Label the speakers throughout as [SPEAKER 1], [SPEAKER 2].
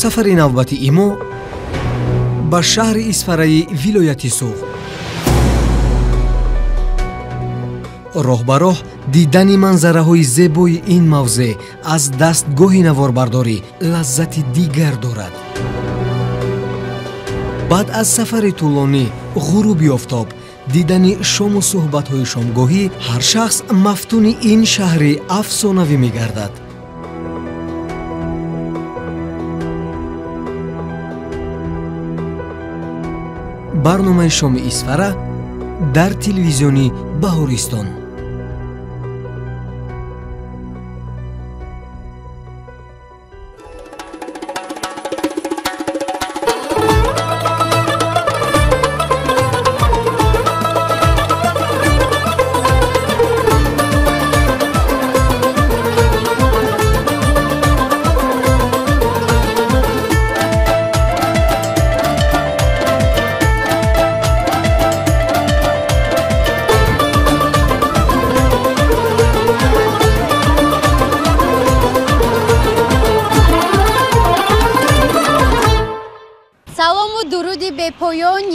[SPEAKER 1] Сафари навбатии мо ба шаҳри Исфараи вилояти Суғд. Роҳ ба роҳ дидани манзараҳои зебои ин мавзеъ аз дастгоҳи наворбардорӣ лаззати дигар дорад. Баъд аз сафари тӯлонӣ, ғуруби офтоб, дидани шому суҳбатҳои шомгоҳӣ, ҳар шахс мафтуни ин шаҳри афсонавӣ мегардад. Барномаи шоми Исфара дар телевизиони Баҳористон.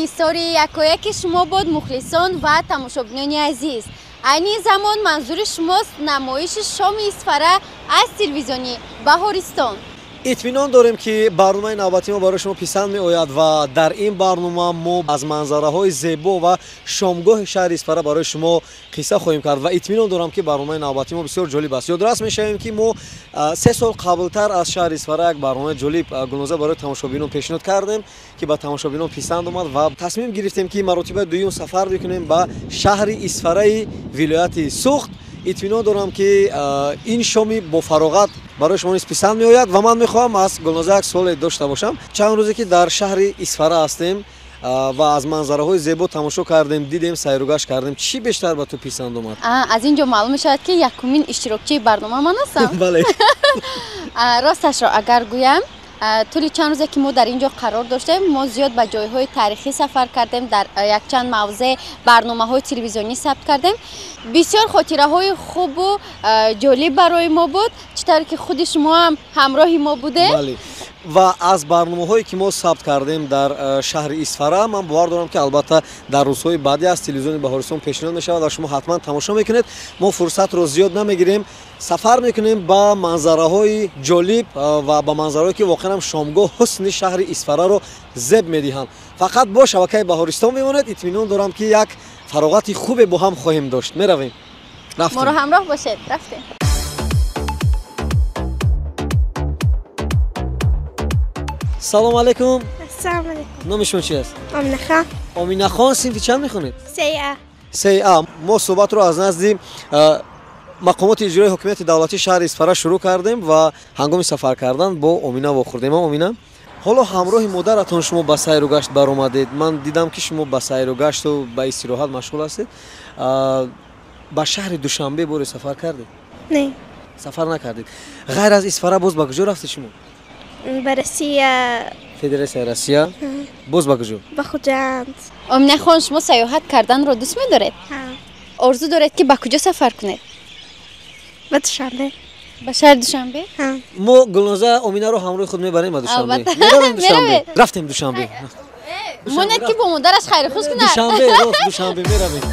[SPEAKER 2] Нисори якояки шумо бод, мухлисон ва тамошобинони азиз. Айни замон манзури шумост намоиши шоми Исфара аз телевизиони Баҳористон.
[SPEAKER 3] Итминон дорем, ки барномаи навбатии мо барои шумо писанд меояд ва дар ин барнома мо аз манзараҳои зебо ва шомгоҳи шаҳри Исфара барои шумо қисса хоҳем кард ва итминон дорам, ки барномаи навбатии мо бисёр ҷолиб аст. Ёдрас мешавем, ки мо 3 сол қаблтар аз шаҳри Исфара як барномаи ҷолиб, Гулноза, барои тамошобинон пешниҳод кардем, ки ба тамошобинон писанд омад ва тасмим гирифтем, ки маротибаи дуюм сафар бикунем ба шаҳри Исфараи вилояти Суғд. Итминон дорам, ки ин шоми бофароғат барои шумо низ писанд меояд ва ман мехоҳам аз Гулноза як суоле дошта бошам. Чанд рӯзе ки дар шаҳри Исфара ҳастем ва аз манзараҳои зебо тамошо кардем, дидем, сайругашт кардем, чӣ бештар ба ту писанд омад?
[SPEAKER 2] Аз ин ҷо маълум мешавад, ки якумин иштирокчии барнома ман ҳастам.
[SPEAKER 3] Бале.
[SPEAKER 2] Росташро агар гӯям, тӯли чанд рӯзе ки мо дар ин ҷо қарор доштем, мо зиёд ба ҷойҳои таърихӣ сафар кардем, дар якчанд мавзеъ барномаҳои телевизионӣ сабт кардем. Бисёр хотираҳои хубу ҷолиб барои мо буд, чӣ тавре ки худи шумо ҳам ҳамроҳи мо будед.
[SPEAKER 3] Ва аз барномаҳое ки мо сабт кардем дар шаҳри Исфара, ман бовар дорам, ки албатта дар рӯзҳои баъдӣ аз телевизиони Баҳористон пешниҳод мешавад ва шумо ҳатман тамошо мекунед. Мо фурсатро зиёд намегирем, сафар мекунем ба манзараҳои ҷолиб ва ба манзараҳое, ки воқеан ҳам шомгоҳ ҳусни шаҳри Исфараро зеб медиҳанд. Фақат бо шабакаи Баҳористон мемонед. Итминон дорам, ки як фароғати хубе бо ҳам хоҳем дошт. Меравем.
[SPEAKER 2] Моро ҳамроҳ бошед. Рафтем.
[SPEAKER 3] Салом алейкум.
[SPEAKER 4] Ассалому алейкум.
[SPEAKER 3] Номи шумо чи аст?
[SPEAKER 4] Оминахон.
[SPEAKER 3] Оминахон, синфи чанд мехонед?
[SPEAKER 4] Сеа.
[SPEAKER 3] Сеа. Мо суҳбатро аз назди мақомоти иҷрои ҳокимияти давлатии шаҳри Исфара шурӯъ кардем ва ҳангоми сафар кардан бо Омина вохӯрдем. Омина, ҳоло ҳамроҳи модаратон шумо ба сайру гашт баромадед. Ман дидам, ки шумо ба сайру гашту ба истироҳат машғул ҳастед. Ба шаҳри Душанбе боре сафар кардед?
[SPEAKER 4] Не.
[SPEAKER 3] Сафар накардед. Ғайр аз Исфара боз ба куҷо рафтед шумо?
[SPEAKER 4] Ба Россия.
[SPEAKER 3] Федератсияи Россия. Боз ба куҷо?
[SPEAKER 4] Ба Хуҷанд.
[SPEAKER 2] Оминахон, шумо сайёҳат карданро дӯст медоред? Орзу доред, ки ба куҷо сафар кунед?
[SPEAKER 4] Ба Душанбе.
[SPEAKER 2] Ба шаҳри Душанбе.
[SPEAKER 3] Мо, Гулноза, Оминаро ҳамроҳи худ мебарем ба Душанбе. Меравем Душанбе. Рафтем Душанбе.
[SPEAKER 2] Монед, ки бо модараш хайрухуш кунад.
[SPEAKER 3] Душанбе, рост, Душанбе меравем.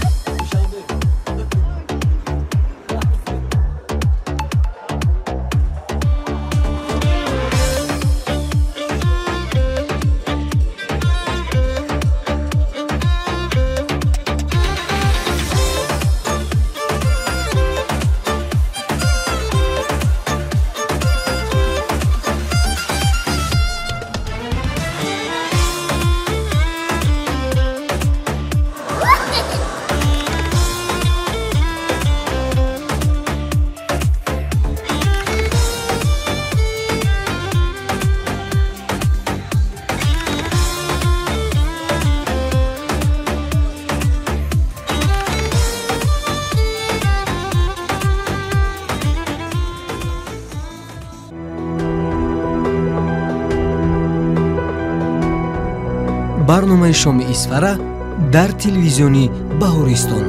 [SPEAKER 1] Барномаи шоми Исфара дар телевизиони Баҳористон.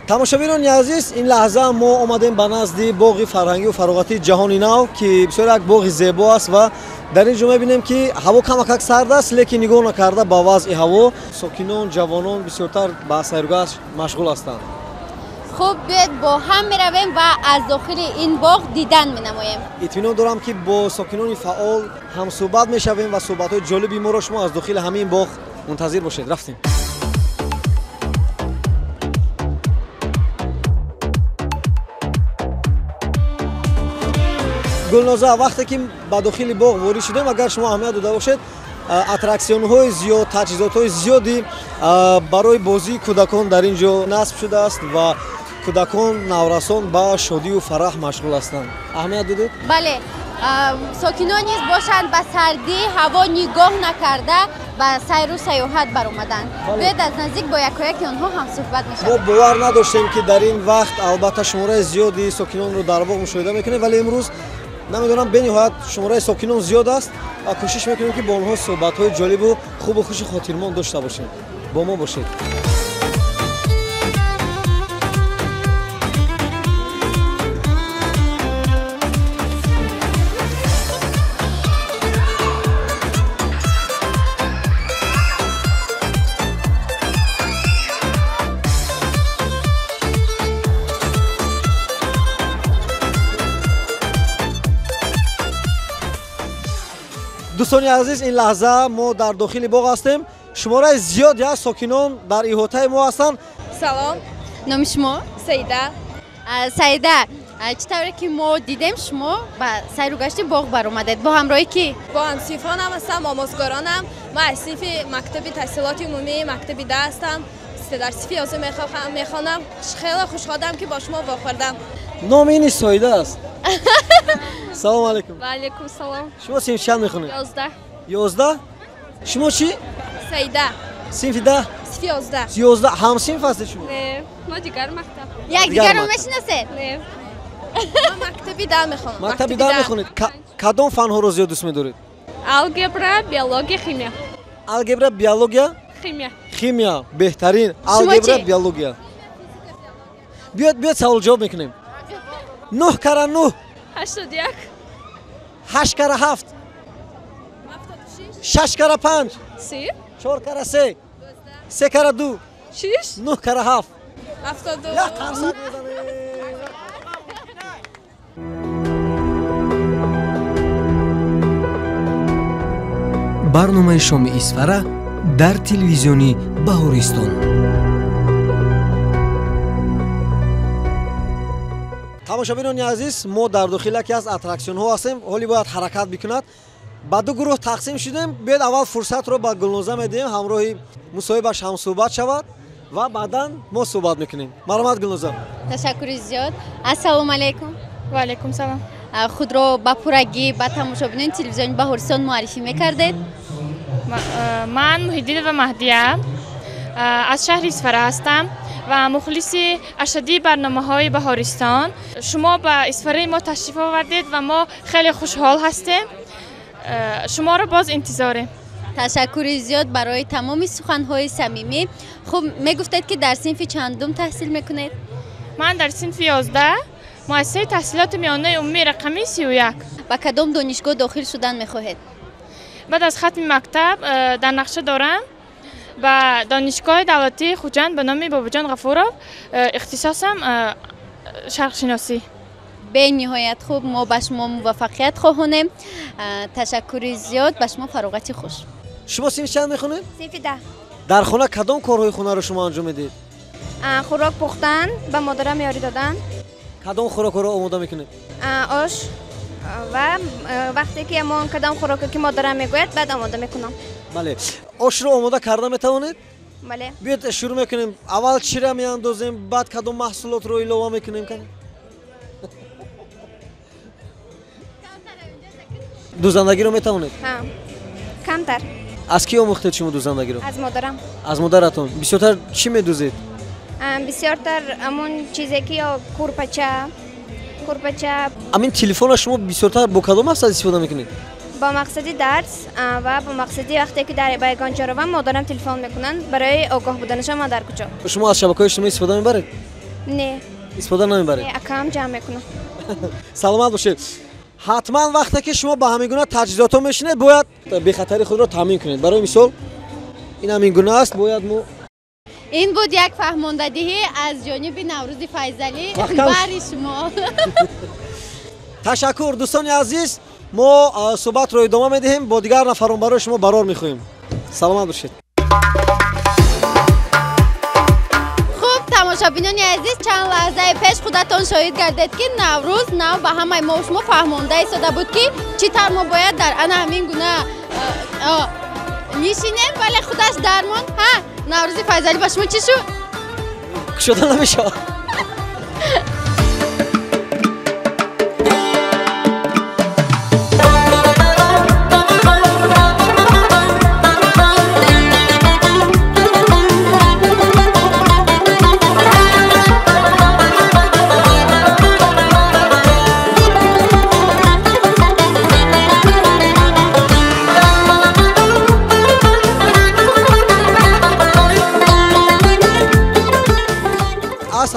[SPEAKER 3] Тамошобинони азиз, ин лаҳза мо омадем ба назди боғи фарҳангию фароғатии Ҷаҳони Нав, ки бисёр як боғи зебо аст ва дар ин ҷо мебинем, ки ҳаво камакак сард аст, лекин нигоҳ накарда ба вазъи ҳаво сокинон, ҷавонон бисёртар ба сайругашт машғул ҳастанд.
[SPEAKER 2] Хуб, биёед бо ҳам меравем ва аз дохили ин боғ дидан менамоем.
[SPEAKER 3] Итминон дорам, ки бо сокинони фаъол ҳамсӯҳбат мешавем ва суҳбатҳои ҷолиби моро шумо аз дохили ҳамин боғ мунтазир бошед. Рафтем. Гулноза, вақте ки ба дохили боғ ворид шудем, агар шумо аҳамият дода бошед, аттраксионҳои зиёд, таҷҳизотҳои зиёди барои бозии кӯдакон дар ин ҷо насб шудааст ва кӯдакон, наврасон ба шодию фараҳ машғул ҳастанд. Аҳамият додед?
[SPEAKER 2] Бале, сокинон низ бошанд, ба сардии ҳаво нигоҳ накарда ба сайру сайёҳат баромаданд. Биёед аз наздик бо якояки онҳо ҳамсӯҳбат мешавем.
[SPEAKER 3] Мо бовар надоштем, ки дар ин вақт албатта шумораи зиёди сокинонро дар боғ мушоҳида мекунем, вале имрӯз намедонам, бениҳоят шумораи сокинон зиёд аст ва кӯшиш мекунем, ки бо онҳо суҳбатҳои ҷолибу хубу хуши хотирмон дошта бошем. Бо мо бошед. Дӯстони азиз, ин лаҳза мо дар дохили боғ ҳастем. Шумораи зиёди аз сокинон дар иҳотаи мо ҳастанд.
[SPEAKER 5] Салом.
[SPEAKER 2] Номи шумо?
[SPEAKER 5] Саида.
[SPEAKER 2] Саида, чӣ тавре ки мо дидем, шумо ба сайру гашти боғ баромадед. Бо ҳамроҳи кӣ?
[SPEAKER 5] Бо ҳамсинфонам ҳастам, омӯзгоронам. Ман аз синфи мактаби таҳсилоти умумии мактаби 10 ҳастам. Дар синфи 11 мехонам. Хеле хушҳолам, ки бо шумо вохӯрдам.
[SPEAKER 3] Номи ин Соида аст. Салом алейкум.
[SPEAKER 5] Ва алейкум салом.
[SPEAKER 3] Шумо синфи чанд мехонед?
[SPEAKER 5] 11.
[SPEAKER 3] 11? Шумо чӣ?
[SPEAKER 5] Саида.
[SPEAKER 3] Синфи 10?
[SPEAKER 5] Синфи 11.
[SPEAKER 3] 11. Ҳамсинф ҳастед шумо?
[SPEAKER 5] Не, мо дигар мактаб.
[SPEAKER 2] Якдигарро мешиносед?
[SPEAKER 5] Не. Мо мактаби 10 мехонам.
[SPEAKER 3] Мактаби 10 мехонед. Кадом фанҳоро зиёд дӯст медоред?
[SPEAKER 5] Алгебра, биология, химия.
[SPEAKER 3] Алгебра, биология?
[SPEAKER 5] Химия.
[SPEAKER 3] Химия беҳтарин. Алгебра, биология. Биёед савол ҷавоб мекунем. 9 кара 9.
[SPEAKER 5] 81.
[SPEAKER 3] 8 кара 7. 6 кара 5.
[SPEAKER 5] 3.
[SPEAKER 3] 4 кара 3. 3 кара 2.
[SPEAKER 5] 6.
[SPEAKER 3] 9 кара 7.
[SPEAKER 5] 72.
[SPEAKER 3] Як қарсак мезанем.
[SPEAKER 1] Барномаи шоми Исфара дар телевизиони Баҳористон.
[SPEAKER 3] Тамошобинони азиз, мо дар дохили яке аз аттраксионҳо ҳастем. Ҳоли бояд ҳаракат бикунад. Ба ду гурӯҳ тақсим шудем. Биёед аввал фурсатро ба Гулноза медиҳем, ҳамроҳи мусоҳибаш ҳамсӯҳбат шавад ва баъдан мо суҳбат мекунем. Марҳамат, Гулноза.
[SPEAKER 2] Ташаккури зиёд. Ассалому алайкум.
[SPEAKER 5] Ва алайкум салом.
[SPEAKER 2] Худро ба пуррагӣ ба тамошобинони телевизиони Баҳористон муаррифӣ мекардед?
[SPEAKER 6] Ман Муҳиддинова Маҳдия, аз шаҳри Исфара ҳастам ва мухлиси ашаддии барномаҳои Баҳористон. Шумо ба Исфараи мо ташриф овардед ва мо хеле хушҳол ҳастем. Шуморо боз интизорем.
[SPEAKER 2] Ташаккури зиёд барои тамоми суханҳои самимӣ. Хуб, мегуфтед, ки дар синфи чандум таҳсил мекунед?
[SPEAKER 6] Ман дар синфи 11, муассисаи таҳсилоти миёнаи умумии рақами 31.
[SPEAKER 2] Ба кадом донишгоҳ дохил шудан мехоҳед?
[SPEAKER 6] Баъд аз хатми мактаб дар нақша дорам ба донишгоҳи давлатии Хуҷанд ба номи Бобоҷон Ғафуров, ихтисосам шарқшиносӣ.
[SPEAKER 2] Бениҳоят хуб, мо ба шумо муваффақият хоҳонем. Ташаккури зиёд, ба шумо фароғати хуш.
[SPEAKER 3] Шумо синфи чанд мехонед?
[SPEAKER 4] Синфи 10.
[SPEAKER 3] Дар хона кадом корҳои хонаро шумо анҷом медиҳед?
[SPEAKER 4] Хӯрок пухтан, ба модарам ёрӣ додан.
[SPEAKER 3] Кадом хӯрокҳоро омода мекунед?
[SPEAKER 4] Ош ва вақте ки ҳамон кадом хӯроке ки модарам мегӯяд, баъд омода мекунам.
[SPEAKER 3] Бале, ошро омода карда метавонед?
[SPEAKER 4] Бале.
[SPEAKER 3] Биёед шурӯъ мекунем. Аввал чира меандозем, баъд кадом маҳсулотро илова мекунем? Дӯзандагиро метавонед?
[SPEAKER 4] Ҳа, камтар.
[SPEAKER 3] Аз кӣ омӯхтед шумо дӯзандагиро?
[SPEAKER 4] Аз модарам.
[SPEAKER 3] Аз модаратон. Бисёртар чӣ медӯзед?
[SPEAKER 4] Бисёртар ҳамон чизе ки ё курпача, курпача.
[SPEAKER 3] Амин телефонро шумо бисёртар бо кадом мақсад истифода мекунед?
[SPEAKER 4] Бо мақсади дарс ва бо мақсади вақте ки дар ба ягон ҷо равам, модарам телефон мекунанд барои огоҳ буданашон ман дар куҷо.
[SPEAKER 3] Шумо аз шабакаҳои иҷтимоӣ истифода мебаред?
[SPEAKER 4] Не.
[SPEAKER 3] Истифода намебаред?
[SPEAKER 4] Не, акам ҷамъ мекунам.
[SPEAKER 3] Саломат бошед. Ҳатман вақте ки шумо ба ҳамин гуна таҷҳизотҳо мешинед, бояд бехатари худро таъмин кунед. Барои мисол, ин ҳамин гуна аст, бояд мо
[SPEAKER 2] ин буд як фаҳмондадиҳӣ аз ҷониби Наврӯзи Файзалӣ бари шумо.
[SPEAKER 3] Ташаккур, дӯстони азиз, мо суҳбатро идома медиҳем, бо дигар нафарон барои шумо барор мехоҳем. Саломат бошед.
[SPEAKER 2] Хуб, тамошобинони азиз, чанд лаҳзаи пеш худатон шоҳид гардед, ки Наврӯз нав ба ҳамаи мо шумо фаҳмонда истода буд, ки чӣ тавр мо бояд дар ана ҳамин гуна нишинем, вале худаш дармонд. Ҳа, Наврӯзи Файзалӣ, ба шумо чӣ шуд?
[SPEAKER 3] Кушода намешавад.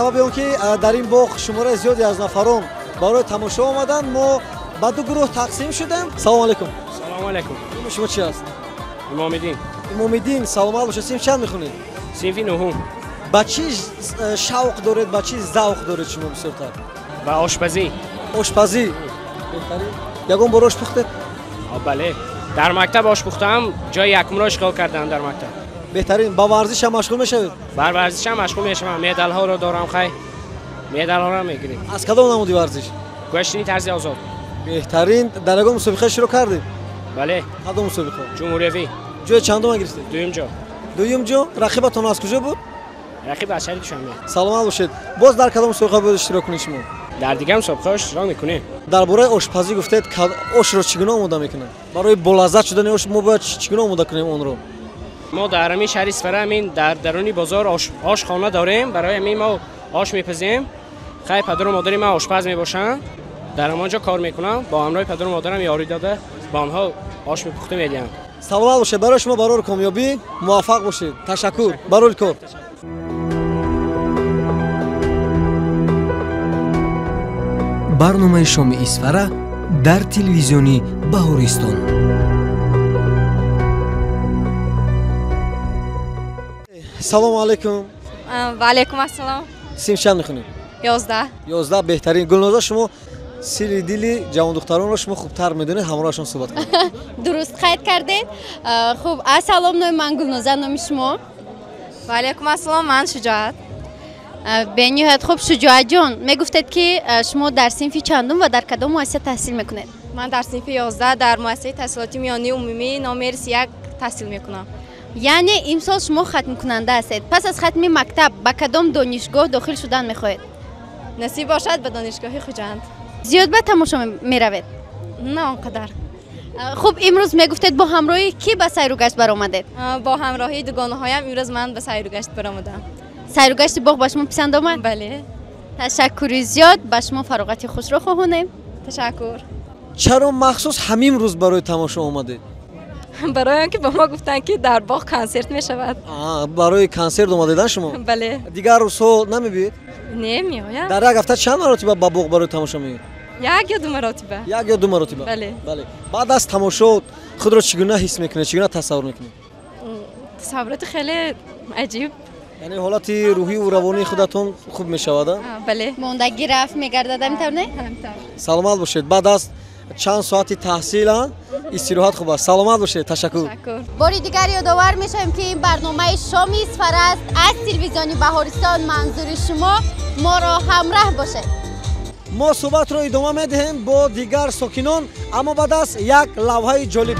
[SPEAKER 3] Сабаби он ки дар ин боғ шумораи зиёде аз нафарон барои тамошо омаданд, мо ба ду гурӯҳ тақсим шудем. Салому алайкум.
[SPEAKER 7] Салому алайкум.
[SPEAKER 3] Номи шумо чи аст?
[SPEAKER 7] Имомиддин.
[SPEAKER 3] Имомиддин, саломат бошед. Синф чанд мехонед?
[SPEAKER 7] Синфи нуҳум.
[SPEAKER 3] Ба чӣ шавқ доред, ба чӣ завқ доред шумо бисёртар?
[SPEAKER 7] Ба ошпазӣ.
[SPEAKER 3] Ошпазӣ. Беҳтарин. Ягон бор ош пухтед?
[SPEAKER 7] Бале. Дар мактаб ош пухтам, ҷои якумро ишғол кардам дар мактаб.
[SPEAKER 3] Беҳтарин. Ба варзиш ҳам машғул мешавед?
[SPEAKER 7] Бар варзиш ҳам машғул мешавам. Медалҳоро дорам, хай. Медалҳоро мегирем.
[SPEAKER 3] Аз кадом намуди варзиш?
[SPEAKER 7] Гӯштини тарзи озод.
[SPEAKER 3] Беҳтарин. Дар ягон мусобиқа иштирок кардед?
[SPEAKER 7] Бале.
[SPEAKER 3] Кадом мусобиқа?
[SPEAKER 7] Ҷумҳуриявӣ.
[SPEAKER 3] Ҷои чандум гирифтед?
[SPEAKER 7] Дуюм ҷо.
[SPEAKER 3] Дуюм ҷо? Рақибатон аз куҷо буд?
[SPEAKER 7] Рақиб аз шаҳри Душанбе.
[SPEAKER 3] Саломат бошед. Боз дар кадом мусобиқа бояд иштирок кунед шумо?
[SPEAKER 7] Дар дигар мусобиқаҳо иштирок мекунем.
[SPEAKER 3] Дар бораи ошпазӣ гуфтед, ошро чӣ гуна омода мекунанд? Барои болаззат шудани ош мо бояд чӣ гуна омода кунем онро?
[SPEAKER 7] Мо дар ҳамин шаҳри Исфара ҳамин дар даруни бозор ошхона дорем. Барои ҳамин мо ош мепазем. Хай, падару модари ман ошпаз мебошанд. Дар ҳамон ҷо кор мекунам. Бо ҳамроҳи падару модарам ёрӣ дода ба онҳо ош мепухта медиҳам.
[SPEAKER 3] Саломат бошед. Барои шумо барори комёбӣ, муваффақ бошед. Ташаккур. Барори кор.
[SPEAKER 1] Барномаи шоми Исфара дар телевизиони Баҳористон.
[SPEAKER 3] Салому алайкум.
[SPEAKER 5] Ва алайкум ассалом.
[SPEAKER 3] Синф чанд мехонед?
[SPEAKER 5] 11.
[SPEAKER 3] 11. Беҳтарин. Гулноза, шумо сири дили ҷавондухтаронро шумо хубтар медонед, ҳамроҳашон суҳбат кунед.
[SPEAKER 2] Дуруст қайд кардед. Хуб, ассалом, номи ман Гулноза, номи шумо?
[SPEAKER 5] Ва алайкум ассалом, ман Шуҷоат.
[SPEAKER 2] Бениҳоят хуб, Шуҷоатҷон, мегуфтед ки шумо дар синфи чандум ва дар кадом муассиса таҳсил мекунед?
[SPEAKER 5] Ман дар синфи 11 дар муассисаи таҳсилоти миёнии умумӣ номери 31 таҳсил мекунам.
[SPEAKER 2] Яъне имсол шумо хатмкунанда ҳастед. Пас аз хатми мактаб ба кадом донишгоҳ дохил шудан мехоҳед?
[SPEAKER 5] Насиб бошад, ба донишгоҳи Хуҷанд.
[SPEAKER 2] Зиёд ба тамошо меравед?
[SPEAKER 5] На он қадар.
[SPEAKER 2] Хуб, имрӯз мегуфтед бо ҳамроҳи кӣ ба сайру гашт баромадед?
[SPEAKER 5] Бо ҳамроҳии дугонаҳоям имрӯз ман ба сайру гашт баромадам.
[SPEAKER 2] Сайру гашти боғ ба шумо писанд омад?
[SPEAKER 5] Бале.
[SPEAKER 2] Ташаккури зиёд, ба шумо фароғати хушро хоҳонем.
[SPEAKER 5] Ташаккур.
[SPEAKER 3] Чаро махсус ҳамин рӯз барои тамошо омадед?
[SPEAKER 5] Барои он ки ба мо гуфтанд, ки дар боғ консерт мешавад.
[SPEAKER 3] Барои консерт омадедан шумо?
[SPEAKER 5] Бале.
[SPEAKER 3] Дигар рӯзҳо намебиед?
[SPEAKER 5] Не, меоям.
[SPEAKER 3] Дар як ҳафта чанд маротиба ба боғ барои тамошо меоед?
[SPEAKER 5] Як ё ду маротиба.
[SPEAKER 3] Як ё ду маротиба?
[SPEAKER 5] Бале.
[SPEAKER 3] Бале. Баъд аз тамошо худро чӣ гуна ҳис мекунед, чӣ гуна тасаввур мекунед?
[SPEAKER 5] Тасаввуроти хеле аҷиб.
[SPEAKER 3] Яъне ҳолати рӯҳиву равонии худатон хуб мешавад?
[SPEAKER 5] Бале.
[SPEAKER 2] Мондагӣ рафт мегардад, ҳамин не?
[SPEAKER 3] Саломат бошед. Баъд аз чанд соати таҳсил истироҳат хуб аст. Саломат бошед. Ташаккур.
[SPEAKER 2] Бори дигар ёдовар мешавем, ки ин барномаи шоми Исфара аст аз телевизиони Баҳористон. Манзури шумо моро ҳамроҳ бошед.
[SPEAKER 3] Мо суҳбатро идома медиҳем бо дигар сокинон, аммо баъд аз як лавҳаи ҷолиб.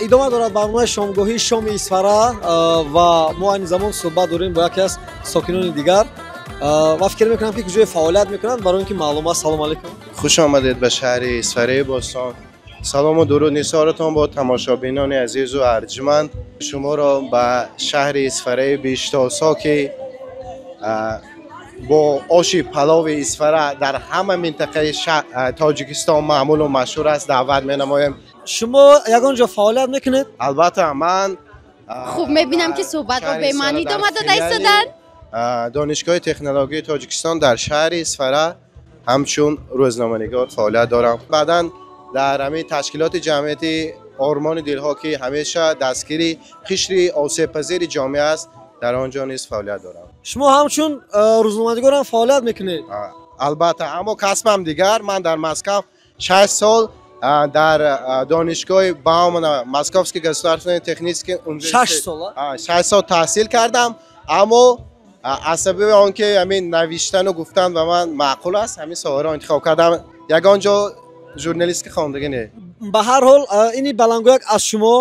[SPEAKER 3] Идома дорад барномаи шомгоҳии шоми Исфара ва мо айни замон суҳбат дорем бо яке аз сокинони дигар. Ва фикр мекунам ки куҷое фаъолият мекунанд, барои ин ки маълум аст. Салом алейкум.
[SPEAKER 8] Хуш омадед ба шаҳри Исфараи бостон. Салому дуруд нисоратон бо тамошобинони азизу арҷманд. Шуморо ба шаҳри Исфараи бештосо, ки бо оши палови Исфара дар ҳама минтақаи Тоҷикистон маъмулу машҳур аст, даъват менамоем.
[SPEAKER 3] Шумо ягон ҷо фаъолият мекунед?
[SPEAKER 8] Албатта, ман
[SPEAKER 2] хуб мебинам, ки суҳбатро бемаънӣ идома дода истоданд.
[SPEAKER 8] Донишгоҳи технологияи Тоҷикистон дар шаҳри Исфара ҳамчун рӯзноманигор фаъолият дорам. Баъдан дар ҳамин ташкилоти ҷамъияти Ормони дилҳо, ки ҳамеша дастгири қишри осебпазири ҷомеа аст, дар он ҷо низ фаъолият дорам.
[SPEAKER 3] Шумо ҳамчун рӯзноманигор ҳам фаъолият мекунед?
[SPEAKER 8] Албатта, аммо касбам дигар. Ман дар Москав 6 сол дар донишгоҳи Баумана, Московский государственный технический университет
[SPEAKER 3] 6 сол?
[SPEAKER 8] 6 сол таҳсил кардам, аммо аз сабаби он ки ҳамин навиштану гуфтан ба ман маъқул аст, ҳамин соҳаро интихоб кардам. Ягон ҷо журналистика хондагӣ не.
[SPEAKER 3] Ба ҳар ҳол, ини баландгӯяк аз шумо,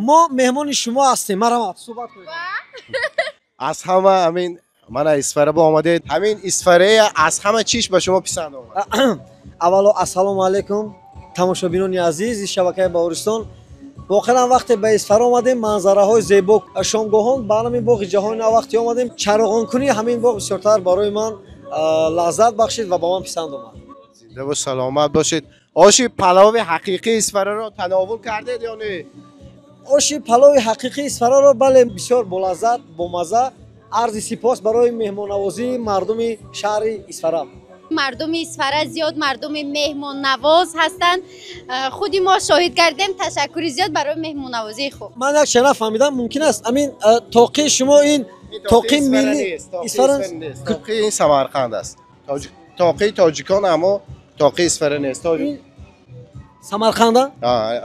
[SPEAKER 3] мо меҳмони шумо ҳастем. Марҳамат, суҳбат кунед.
[SPEAKER 8] Аз ҳама ҳамин мана Исфара ба омадед, ҳамин Исфарая аз ҳама чиш ба шумо писанд омад?
[SPEAKER 3] Аввало, ассалому алайкум, тамошобинони азизи шабакаи Баҳористон. Воқеан вақте ба Исфара омадем, манзараҳои зебо, шомгоҳон ба ҳамин боғи ҷаҳони нав вақте омадем, чароғонкунии ҳамин боғ бисёртар барои ман лаззат бахшид ва ба ман писанд омад.
[SPEAKER 8] Зинда саломат бошед. Оши палови ҳақиқии Исфараро тановул кардед ё не?
[SPEAKER 3] Оши палови ҳақиқии Исфараро бале, бисёр болаззат, бомазза. Арзи сипос барои меҳмоннавозии мардуми шаҳри Исфара.
[SPEAKER 2] Мардуми Исфара зиёд мардуми меҳмоннавоз ҳастанд, худи мо шоҳид гардем. Ташаккури зиёд барои меҳмоннавозии хуб.
[SPEAKER 3] Ман як чиз нафаҳмидам, мумкин аст ҳамин тоқии шумо ин тоқи милли Исфара?
[SPEAKER 8] Тоқи ин Самарқанд аст, тоқи тоҷикон, аммо тоқи Исфара нест.
[SPEAKER 3] Самарқанда?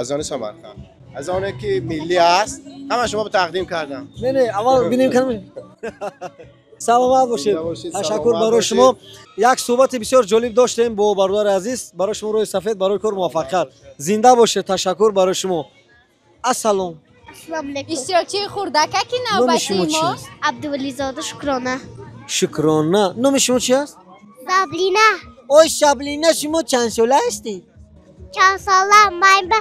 [SPEAKER 8] Аз они Самарқанд, аз оне ки миллӣ аст, ҳама шумо тақдим кардам.
[SPEAKER 3] Не, не, аввал бинем кам. Саломат бошед, ташаккур барои шумо. Як суҳбати бисёр ҷолиб доштем бо бародари азиз. Барои шумо рӯи сафед, барои кор муваффақият. Зинда бошед, ташаккур барои шумо. Ассалом.
[SPEAKER 2] Иштирокчии хурдакаки навбатии мо
[SPEAKER 9] Абдувализода Шукрона.
[SPEAKER 3] Шукрона. Номи шумо чи аст?
[SPEAKER 9] Саблина.
[SPEAKER 3] Ой, Саблина, шумо чанд сола ҳастед?
[SPEAKER 9] Чанд сола? Май ба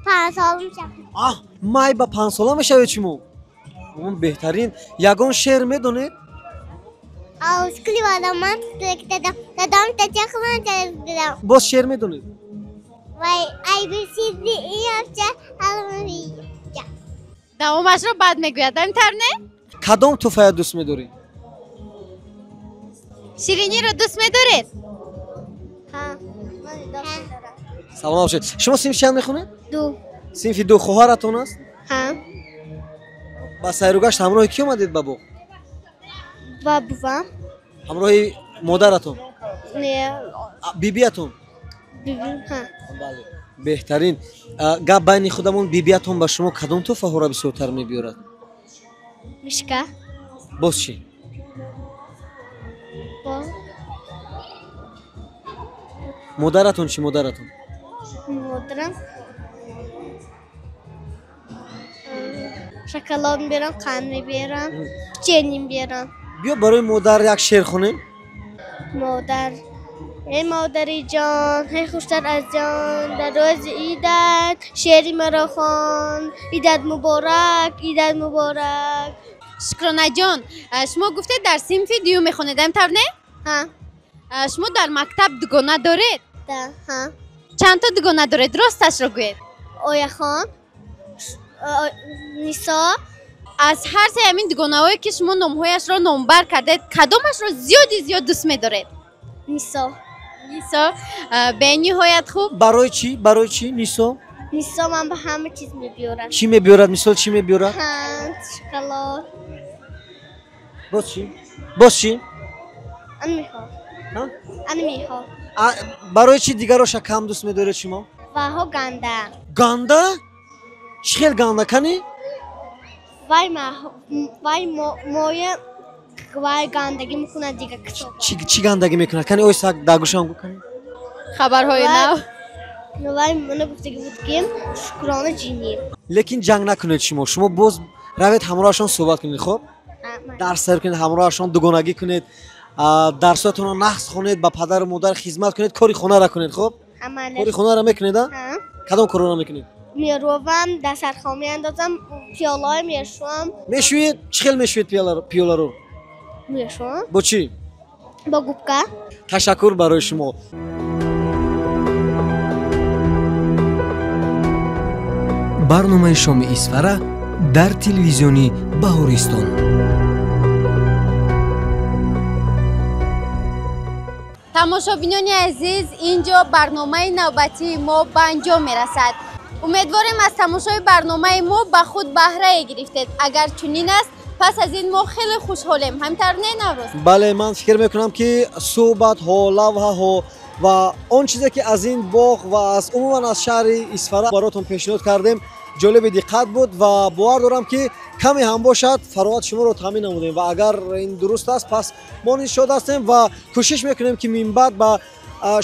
[SPEAKER 9] 5 сола мешавам.
[SPEAKER 3] Аҳ, май ба 5 сола мешавед шумо? Беҳтарин. Ягон шеър медонед? Боз шеър медонед?
[SPEAKER 2] Давомашро баъд мегӯяд, ҳамин не?
[SPEAKER 3] Кадом туҳфая дӯст медоред?
[SPEAKER 2] Шириниро дӯст медоред?
[SPEAKER 3] Саломат бошед. Шумо синфи чанд мехонед?
[SPEAKER 9] 2.
[SPEAKER 3] Синфи 2. Хоҳаратон аст? Ба сайругашт ҳамроҳи кӣ омадед ба боғ?
[SPEAKER 9] Ба бувам.
[SPEAKER 3] Ҳамроҳи модаратон?
[SPEAKER 9] Не.
[SPEAKER 3] Бибиятон?
[SPEAKER 9] Бибим, ҳа.
[SPEAKER 3] Бале, беҳтарин. Гап байни худамон, бибиятон ба шумо кадом туҳфаҳоро бисёртар мебиёрад?
[SPEAKER 9] Мишка.
[SPEAKER 3] Боз чӣ? Модаратон чӣ, модаратон?
[SPEAKER 9] Модарам шоколад мебарам, қанд мебарам, печенье мебарам.
[SPEAKER 3] Биё барои модар як шеър хонем.
[SPEAKER 9] Модар, эй модари ҷон, эй хуштар аз ҷон, дар рӯзи идат шеъри маро хон. Идат муборак, идат муборак.
[SPEAKER 2] Шукронаҷон, шумо гуфтед дар синфи дуюм мехонед, ҳамин тавр не?
[SPEAKER 9] Ҳа.
[SPEAKER 2] Шумо дар мактаб дугона доред?
[SPEAKER 9] Да, ҳа.
[SPEAKER 2] Чандта дугона доред? Росташро гӯед.
[SPEAKER 9] Ояхон, Нисо.
[SPEAKER 2] Аз ҳар сеи ҳамин дугонаҳое ки шумо номҳояшро номбар кардед, кадомашро зиёди зиёд дӯст медоред?
[SPEAKER 9] Нисо.
[SPEAKER 2] Нисо, бениҳоят хуб.
[SPEAKER 3] Барои чӣ? Барои чӣ Нисо?
[SPEAKER 9] Нисо ман ба ҳама чиз мебиёрад.
[SPEAKER 3] Чӣ мебиёрад? Мисол чӣ мебиёрад?
[SPEAKER 9] Қанд, шоколад.
[SPEAKER 3] Боз чӣ? Боз чӣ?
[SPEAKER 9] Ан мехоҳ. Ан мехоҳ.
[SPEAKER 3] Барои чӣ дигароша кам дӯст медоред шумо?
[SPEAKER 9] Ваҳо ганда.
[SPEAKER 3] Ганда? Чӣ хел ганда кани?
[SPEAKER 9] Вай вай моя вай гандагӣ мекунад дига китоб.
[SPEAKER 3] Чӣ гандагӣ мекунад? Кани ой сак дар гӯшам гӯ кани.
[SPEAKER 2] Хабарҳои нав.
[SPEAKER 9] Вай мана гуфтагӣ буд ки Шукрона ҷинӣ.
[SPEAKER 3] Лекин ҷанг накунед шумо. Шумо боз равед ҳамроҳашон суҳбат кунед, хуб? Дарс сар кунед, ҳамроҳашон дугонагӣ кунед. Дарсотонро нағз хонед, ба падару модар хизмат кунед, кори хонаро кунед. Хуб, кори хонаро мекунед? Кадом корро мекунед?
[SPEAKER 9] Меровам, дастархон меандозам, пиёлаҳо мешӯям.
[SPEAKER 3] Мешӯед? Чӣ хел мешӯед пиёларо?
[SPEAKER 9] Мешӯям.
[SPEAKER 3] Бо чӣ?
[SPEAKER 9] Бо губка.
[SPEAKER 3] Ташаккур барои шумо.
[SPEAKER 1] Барномаи шоми Исфара дар телевизиони Баҳористон.
[SPEAKER 2] Тамошобинони азиз, ин ҷо барномаи навбатии мо ба анҷом мерасад. Умедворем аз тамошои барномаи мо ба худ баҳрае гирифтед. Агар чунин аст, пас аз ин мо хеле хушҳолем. Ҳамтар не, Наврӯз?
[SPEAKER 3] Бале, ман фикр мекунам, ки суҳбатҳо, лавҳаҳо ва он чизе ки аз ин боғ ва аз умуман аз шаҳри Исфара баротон пешниҳод кардем, ҷолиби диққат буд ва бовар дорам, ки каме ҳам бошад фароғат шуморо таъмин намудем. Ва агар ин дуруст аст, пас мо низ шод ҳастем ва кӯшиш мекунем, ки минбаъд ба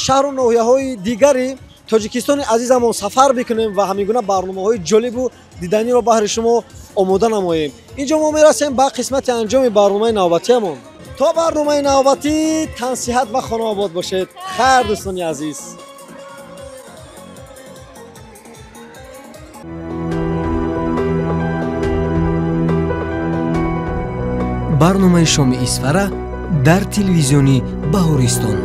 [SPEAKER 3] шаҳру ноҳияҳои дигари Тоҷикистони азизамон сафар бикунем ва ҳамин гуна барномаҳои ҷолибу диданиро баҳри шумо омода намоем. Ин ҷо мо мерасем ба қисмати анҷоми барномаи навбатиамон. То барномаи навбатӣ тансиҳат ва хонаобод бошед. Хайр, дӯстони азиз.
[SPEAKER 1] Барномаи шоми Исфара дар телевизиони Баҳористон.